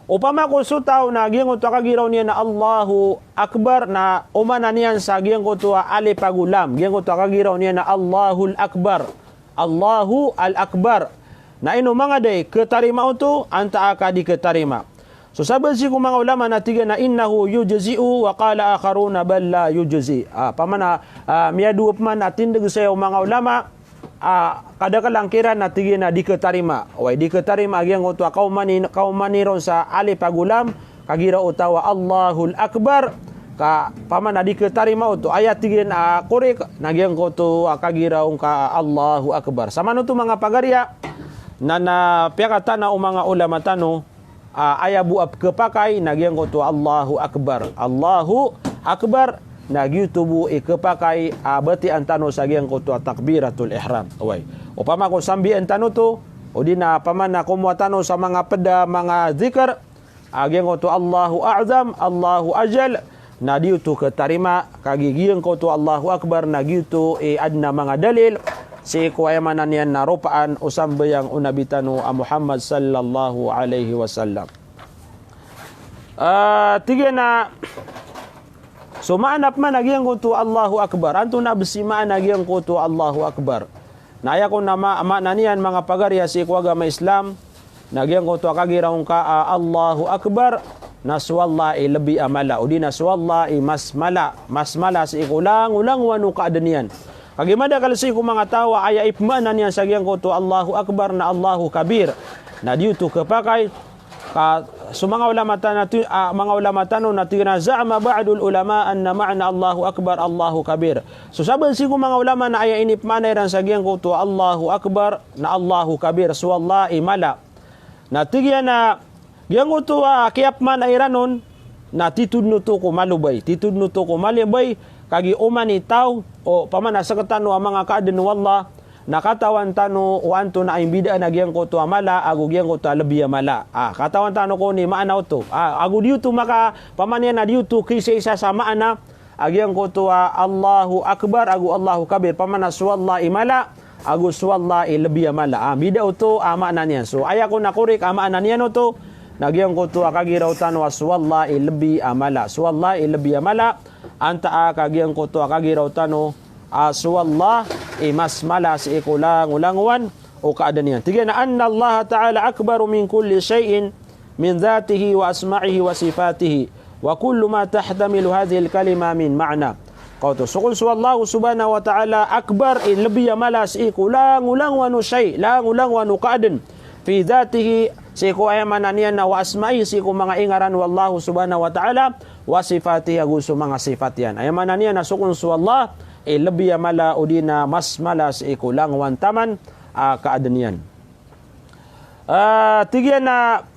Opama ko so taw na giyangkoto a kagiraw niyan a Allahu Akbar, na o maana niyan sa giyangkoto a alif ago lam, giyangkoto a kagiraw niyan a Allahul Akbar. Allahu al-Akbar. Na ino manga di ketarima oto, antaa ka di ketarima. So sabaad sii ko manga ulama na tig iyan a innahu yujzi'u, wa qala akharuna bal la yujzi. Ah, pamana, ah, miyadowa pman a tindeg saya o manga ulama, ah, kadaklan kiran na tig iyan a di ketarima. Oway, di ketarima a giyangkoto a kaomani, kaomani ron sa alif ago lam, kagiraw o taw a Allahul Akbar, ka pamana di ketarima oto. Aya tig iyan a korek, na giyangkoto a kagiraw ngka a Allahu Akbar. Samanoto manga pagariya, na, na piyakatana o manga ulama tano, ah, aya bo a kepakay, na giyangkoto a Allahu Akbar. Allahu Akbar, na giyoto bo i kepakay a batian tano sa giyangkoto a takbiratul ihram. Oway. Opama ko sambian tano oto, odi na pamana komowa tano sa manga ped a manga dhikr, a giyangkoto Allahu A'zam, Allahu Ajal, na di oto ketarima, kagiya giyangkoto Allahu Akbar, na giyoto i adn a manga dalil sii ko aya maana niyan na ropaan o sambayang o Nabi tano a Muhammad sallallahu alaihi wasallam. Ah, tig iyan a, so maana pman a giyangkoto Allahu Akbar. Antonaa bes i maana a giyangkoto Allahu Akbar. Na aya kon a ma-, maana niyan manga pagariya sii ko agama Islam, na giyangkoto a kagiraw ngka a Allahu Akbar, na so Allah i lebi a mala, odi na so Allah i mas mala, mas mala sii ko langolangowan o kaadn iyan. Kagiya madakl sii ko manga taw a aya ipmaana niyan sa giyangkoto Allahu Akbar na Allahu Kabir. Na di oto kepakay, ka so manga ulama tano, ah, manga ulama tano na tig iyan a za'ama ba'dul ulama anna ma'na Allahu Akbar, Allahu Kabir. So sabaad sii ko manga ulama na aya inipmaana iran sa giyangkoto Allahu Akbar na Allahu Kabir, so Allah i mala. Na tig iyan a giyangkoto a kiyapmaana iran on, na titodn oto ko malobay, titodn oto ko malobay, kagiya oman i taw, o pamana sektano a manga kaadn o Allah, na katawan tano o antonaa i mbidaan a giyangkoto a mala ago giyangkoto a lebi a mala. Ah, katawan tano kon i maana oto. Ah, ago di oto maka, pamana niyan na di oto kiisaisa sa maana a giyangkoto a Allahu Akbar ago Allahu Kabir. Pamana so Allah i mala ago so Allah i lebi a mala. Ah, mbida oto a maana niyan. So aya kon a korek a maana niyan oto, na giyangkoto a kagiraw tano a so Allah i lebi a mala. So Allah i lebi a mala, antaa ka giyangkoto a kagiraw tano a so Allah i mas mala sii ko langolangowan o kaadn iyan. Tig iyan a anna Allah ta'ala akbaru min kulli shay'in min dhatihi wa asma'ihi wa sifatihi wa kullu ma tahtamilu hadhihil kalima min ma'na. Kaoto, so kon so Allah subhanahu wa ta'ala akbar, i lebi a mala sii ko langolangowan o shay, langolangowan o kaadn. Fi dhatihi, sii ko aya maana niyan na wa asma'ihi, sii ko manga ingaran o Allah subhanahu wa ta'ala, wa sifatihi, ago so manga sifat iyan. Aya maana niyan na so kon so Allah, eh, lebih a mala odi na mas mala sii ko langowan taman a kaadn iyan. Ah, tig iyan a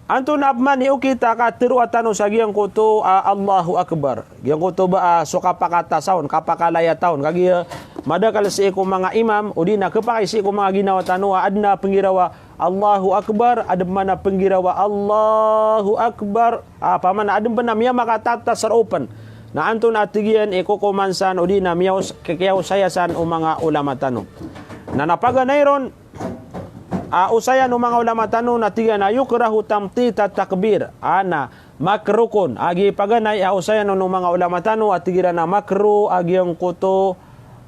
antonaa pman i okit a kateroa tano sa giyangkoto a Allahu Akbar. Giyangkoto ba a so kapakatasawn, kapakalayatawn. Kagiya madakl sii ko manga imam, odi na khapakay sii ko manga ginawa tano a adn a penggiraw a Allahu Akbar, adn pman a penggiraw a Allahu Akbar. Ah, pamana adn pman a miyamakatatas roo pn. Na antonaa tig iyan i kokoman san odi na miyaos-, kiyaosaya san o manga ulama tano. Na na paganay ron, a, osayan o manga ulama tano na tig iyan a yukrahu tamtit at-takbir. A, na makruh kon. A, giya paganay a osayan o manga ulama tano a tig iran a makruh a giyangkoto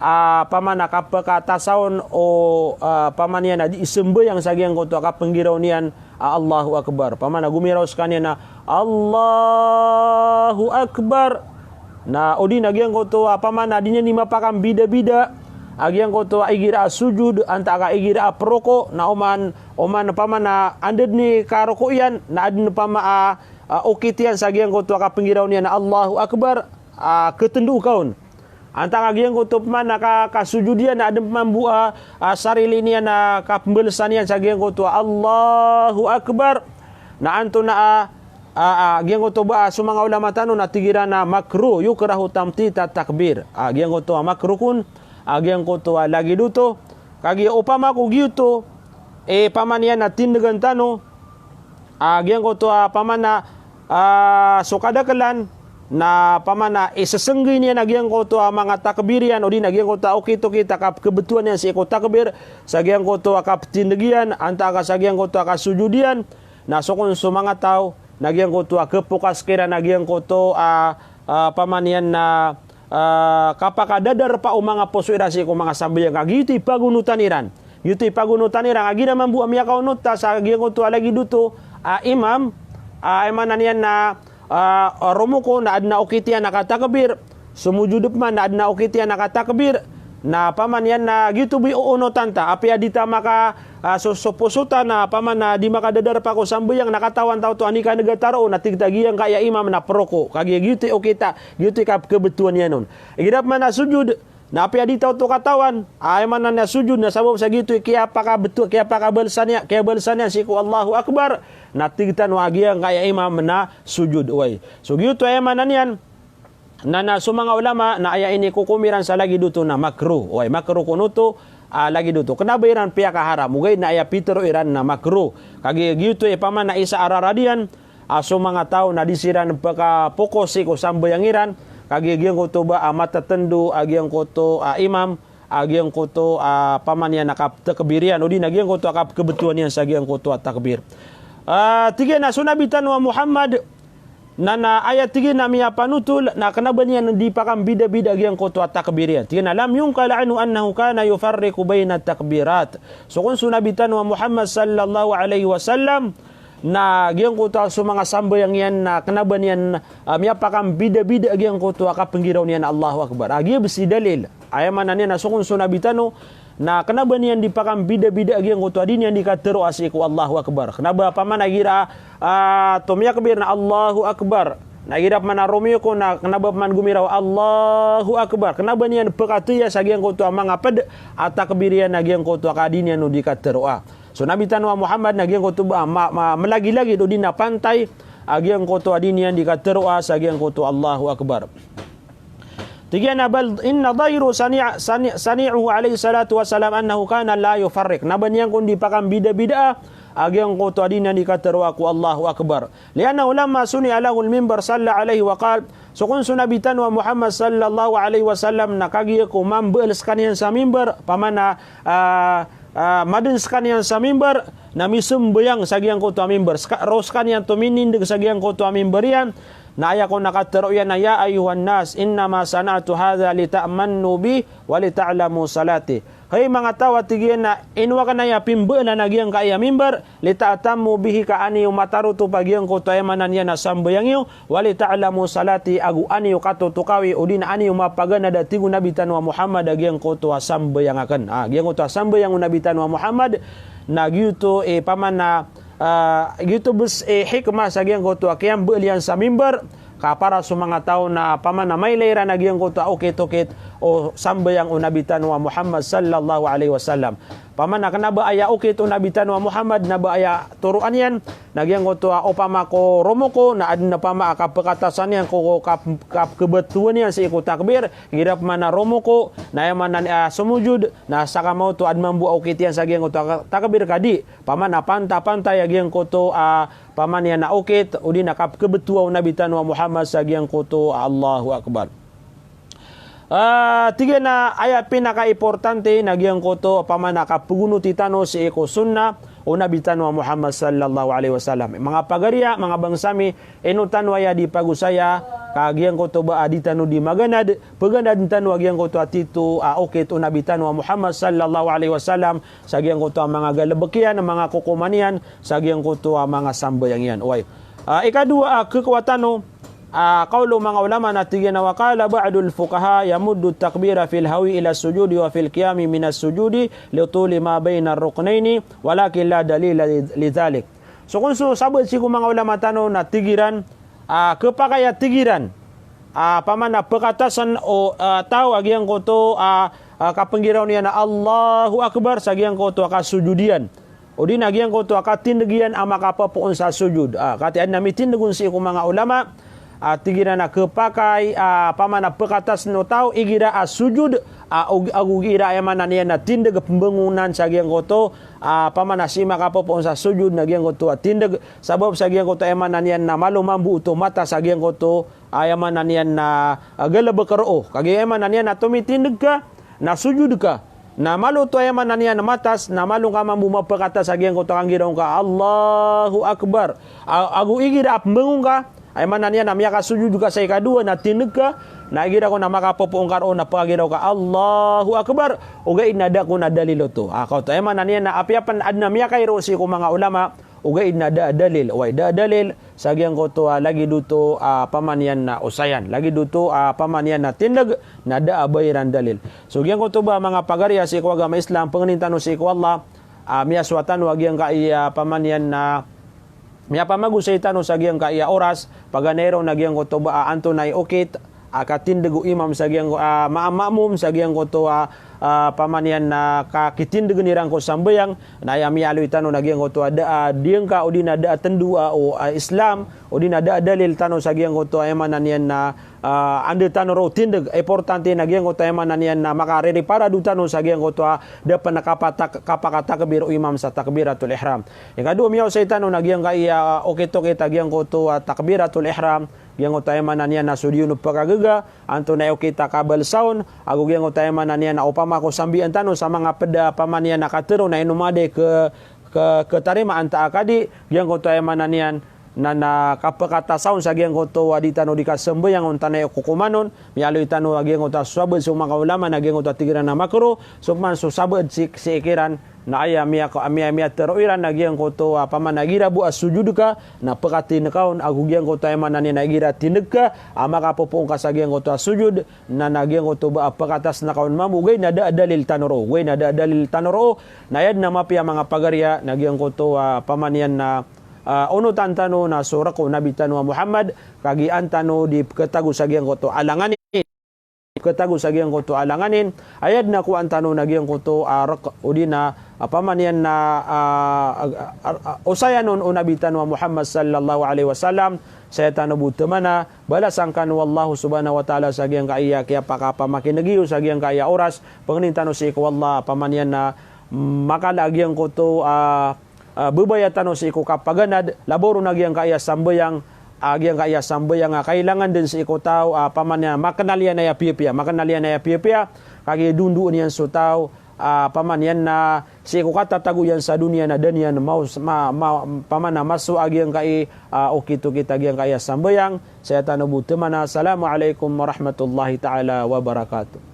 a pamana kapakatasawn o, a, pamana iyan a di isembayang sa giyangkoto a kapenggiraw niyan a Allahu Akbar. Pamana gomiraw sekaniyan a Allahu Akbar. Na odi na giyangkoto a pamana di niyan di mapakambidabida a giyangkoto a igira a sujud antaa ka igira a proko, na oman, oman pamana anda dn i karoko iyan, na adn pama a, a, okit iyan sa giyangkoto a kapenggiraw niyan a Allahu Akbar, a, ketendo kaon. Antaa ka giyangkoto pman a ka, kasujud iyan na adn pman bo a, a, sarili niyan a kapembalesan iyan sa giyangkoto a Allahu Akbar. Na antonaa a, a, a, giyangkoto ba a so manga ulama tano na tig iran a makruh, yukrahu tamtit at-takbir. A, giyangkoto a makruh kon, a, giyangkoto a lagid oto. Kagiya opama ko giyoto, eh, pamana iyan a tindegan tano, a, giyangkoto a pamana, a, so kadaklan, na pamana isesenggi niyan a giyangkoto a manga takbir iyan, odi na giyangkoto a okit-okit a kapekebetowan iyan sii ko takbir, sa giyangkoto a kapetindeg iyan, antaa ka sa giyangkoto a kasujud iyan, na so kon so manga taw, na giyangkoto a kepokas kiran a giyangkoto a, a, pamana iyan na, a, kapakadadarpa o manga poso iran sii ko manga sambayang. Ka giyoto i pagonotan iran. Giyoto i pagonotan iran. Ka giya mambo a miyakaonot ta sa giyangkoto a lagid oto a imam, a, aya maana niyan na, a, romoko na adn a okit iyan a katakbir. Somojud pman na adn a okit iyan a katakbir. Na pamana iyan na giyoto bo i oonotan ta. Apiya di ta maka, a, so, so poso ta na pamana di makadadarpa ko sambayang na katawan ta oto a nikaneg a taro na tig ta giyangkaya imam na proko. Kagiya giyoto i okit a, giyoto i kapekebetowan iyan on. Igira pman a sujud, na apiya di ta oto katawan, a, aya maana niyan a sujud na sabap sa giyoto i kiyapakabeto-, kiyapakabalesan iyan, kiyabalesan iyan sii ko Allahu Akbar, na tig tano a giyangkaya imam na sujud. Oway. So giyoto aya maana niyan, na, na so manga ulama na aya inikokom iran sa lagid oto na makruh. Oway, makruh kon oto, a, lagid oto. Kena ba iran piyakaharam, ogaid na aya pitero iran na makruh. Kagiya giyoto i pamana isa a rarad iyan, a, so manga taw na di siran pekapokos sii ko sambayang iran. Kagiya giyangkoto ba a matetendo a giyangkoto a imam, a giyangkoto a pamana iyan a kaptakbir iyan, odi na giyangkoto a kapekebetowan iyan sa giyangkoto a takbir. A, tig iyan a so Nabi tano a Muhammad, na, na aya tig iyan a miyapanotol, na kena ba niyan di pakambidabida a giyangkoto a takbir iyan. Tig iyan a lam yunqal anhu annahu kana yufarriqu bayna takbirat. So kon so Nabi tano a Muhammad sallallahu alaihi wasallam, na giyangkoto a so manga sambayang iyan na kena ba niyan, a, miyapakambidabida a giyangkoto a kapenggiraw niyan a Allahu Akbar. A, giya bes i dalil. Aya maana niyan na so kon so Nabi tano, na kena ba niyan di pakambidabida a giyangkoto a di niyan di kateroa sii ko Allahu Akbar. Kena ba pamana igira, a, tomiyakbir na Allahu Akbar. Na igira pman a romiyoko na kena ba pman gomiraw Allahu Akbar. Kena ba niyan pekataya sa giyangkoto a manga ped a takbir iyan a giyangkoto a ka di niyan o di kateroa. So Nabi tano a Muhammad na giyangkoto ba, ma, ma, melagilagid odi na pantay a giyangkoto a di niyan di kateroa sa giyangkoto Allahu Akbar. Tig iyan a bal inna zahiru sani-, sani-, sani'uhu alayhi salatu wassalam annahu kana la yufarriq. Na ba niyan kon di pakambidabida a giyangkoto a di niyan di kateroa ko Allahu Akbar. Li'annahu lamma suni'a lahul mimbar salla alayhi wa qal. So kon so Nabi tano a Muhammad sallallahu alayhi wasallam na kagiya ko mambaal sekaniyan sa mimbar, pamana, a, a, maden sekaniyan sa mimbar, na misembayang sa giyangkoto a mimbar. Seka-, roo sekaniyan to minindeg sa giyangkoto a mimbar iyan, na aya kon a katero iyan a, "Ya ayyuhan nas, innama sana'tu hadha lita'tammu bi wa lita'lamu salati." Hay manga taw, a tig iyan, na ino aken aya pimbaalan a giyangkaya mimbar, lita'tammu bihi, ka an iyo matarotop a giyangkoto a aya maana niyan a sambayang iyo, wa lita'lamu salati, ago an iyo katotokawi, odi na an iyo mapaganad a tig o Nabi tano a Muhammad a giyangkoto a sambayang aken. A, giyangkoto a sambayang o Nabi tano a Muhammad, na giyoto i pamana, a, giyoto bes i hikmah sa giyangkoto a kiyambaal iyan sa mimbar, ka para so manga taw na pamana mailay iran a giyangkoto a okit-okit o sambayang o Nabi tano a Muhammad sallallahu alaihi wasallam. Pamana kena ba aya okit o Nabi tano a Muhammad na ba aya toroan iyan, na giyangkoto a opama ko romoko, na aden a pama a kapekatasan iyan ko, ko kap-, kap-, kebetowan iyan sii ko takbir, igira pamana romoko, na aya maana niyan a sumujud, na sakamaoto aden mambo a okit iyan sa giyangkoto a takbir ka di, pamana panta-pantay a giyangkoto a pamana niyan a okit, odi na kapekebetowa o Nabi tano a Muhammad sa giyangkoto a Allahu Akbar. Ah, tig iyan a aya pinakaimportante na giyangkoto pamana kapegonoti tano sii ko sunnah o Nabi tano a Muhammad sallallahu alaihi wasallam. Manga pagariya, manga bangsa mi, ino tano aya di pagosaya, ka giyangkoto ba a di tano di maganad, peganaden tano a giyangkoto a tito a okit o Nabi tano a Muhammad sallallahu alaihi wasallam, sa giyangkoto a manga galebek iyan, manga kokoman iyan, sa giyangkoto a manga sambayang iyan. Oway. Ah, ikadowa a kekowa tano, ah, kawl o manga ulama na tig iyan a wa qala ba'dul fuqaha yamuddu takbira fil hawi ila sujudi wa fil qiyami minas sujudi li tuli ma baina ruknaini walakin la dalila li, li dhalik. So kon so sabaad sii ko manga ulama tano na tig iran, ah, kepakay a tig iran, ah, pamana pekatasan o, ah, taw a giyangkoto, ah, ah, kapenggiraw niyan a Allahu Akbar sa giyangkoto a kasujud iyan. Odi na giyangkoto a katindeg iyan a makapepoon sa sujud. Ah, katii aden a mitindeg on sii ko manga ulama, ah, tig iran a kepakay, ah, pamana pekatasan o taw igira a sujud, ah, og-, ago igira aya maana niyan na tindeg pembengonan sa giyangkoto, ah, pamana sii makapepoon sa sujud na giyangkoto a tindeg. Sabap sa giyangkoto aya maana niyan na malo mambo oto mata sa giyangkoto, ah, aya maana niyan na, ah, galebek roo. Kagiya aya maana niyan na tomitindeg ka, na sujud ka, na malo oto aya maana niyan na matas, na malo ngka mambo mapekatas a giyangkoto a kanggiraw ngka Allahu Akbar. A-, ago igira a pembengo ngka, aya maana niyan na miyakasujud ka sa ikadowa na tindeg ka, na igira kon a makapepoon ka roo na pekagiraw ka Allahu Akbar, ogaid na da kon a dalil oto. Ah, kaoto aya maana niyan na apiya pen aden a miyakairo sii ko manga ulama, ogaid na da a dalil. Oway, da a dalil, sa giyangkoto a lagid oto a pamana niyan na osayan. Lagid oto a pamana niyan na tindeg, na da a ba iran dalil. So giyangkoto ba manga pagariya sii ko agama Islam, pengenin tano sii ko Allah, ah, miyasowa tano a giyangkai a pamana niyan na miyapamagosay tano sa giyangkai a oras, paganay ron a giyangkoto ba a antonaa i okit a katindeg o imam sa giyangko-, ah, ma-, ma'mum sa giyangkoto a, ah, pamana niyan na kakitindegen iran ko sambayang, na aya miyaaloy tano na giyangkoto a da a diyangka odi na da a tendoa o, ah, Islam, odi na da a dalil tano sa giyangkoto a aya maana niyan na, ah, anda tano roo tindeg, importante na giyangkoto a aya maana niyan na makaririparado tano sa giyangkoto a da pen a kapatak-, kapakatakbir o imam sa takbiratul ihram. Ikadowa miyaosay tano na giyangkai a okit-okit a giyangkoto a takbiratul ihram, giyangkoto aya maana niyan na so di on pekagaga, antonaa i okit a kabalesan on, ago giyangkoto aya maana niyan na opama ko sambian tano sa manga ped a pamana niyan na katero na ino mada i ke-, ke-, ketarimaan ta a kadi, giyangkoto aya maana niyan na, na kapekatasan on sa giyangkoto a di tano di kasambayang on tanai kokoman on, miyaaloy tano a giyangkoto a sabaad so manga ulama na giyangkoto a tig iran a makruh, so man so sabaad sii, sii kiran, na aya miya-, miya-, miyatero iran na giyangkoto a pamana igira bo a sujud ka, na pekatindeg ka on, ago giyangkoto aya maana niyan na igira tindeg ka a makapopoon ka sa giyangkoto a sujud, na, na giyangkoto ba a pekatas na ka on mambo, ogaid na da a dalil tano roo, ogaid na da a dalil tano roo, na aya den a mapiya manga pagariya, na giyangkoto a pamana niyan na, ah, onotan tano na so rek o Nabi tano a Muhammad, kagiya an tano di peketago sa giyangkoto a alanganin. Ketago sa giyangkoto a alanganin, aya den a kowaan tano na giyangkoto a rek, odi na, ah, pamana niyan na, ah, ah, ah, ah, osayan on o Nabi tano a Muhammad sallallahu alaihi wasallam, saya tano bo temana, balasan kano o Allah subhanahu wa ta'ala sa giyangkai a kiyapakapamakineg iyo sa giyangkai a oras, pengenin tano sii ko Allah, pamana niyan na, mm, makala a giyangkoto, ah, ah, bebaya tano sii ko kapaganad, labaw ron a giyangkai a sambayang, ah, giyangkai a sambayang a kailangan den sii ko taw, ah, pamana niyan makenal iyan aya piyapiya, makenal iyan aya piyapiya, kagiya dondoon iyan so taw, ah, pamana niyan na sii ko katatago iyan sa doniya na da niyan maos-, ma-, ma-, pamana masowa a giyangkai, ah, okit-okit a giyangkai a sambayang, saya tano bo temana. Assalamu alaikum warahmatullahi ta'ala wabarakatuh.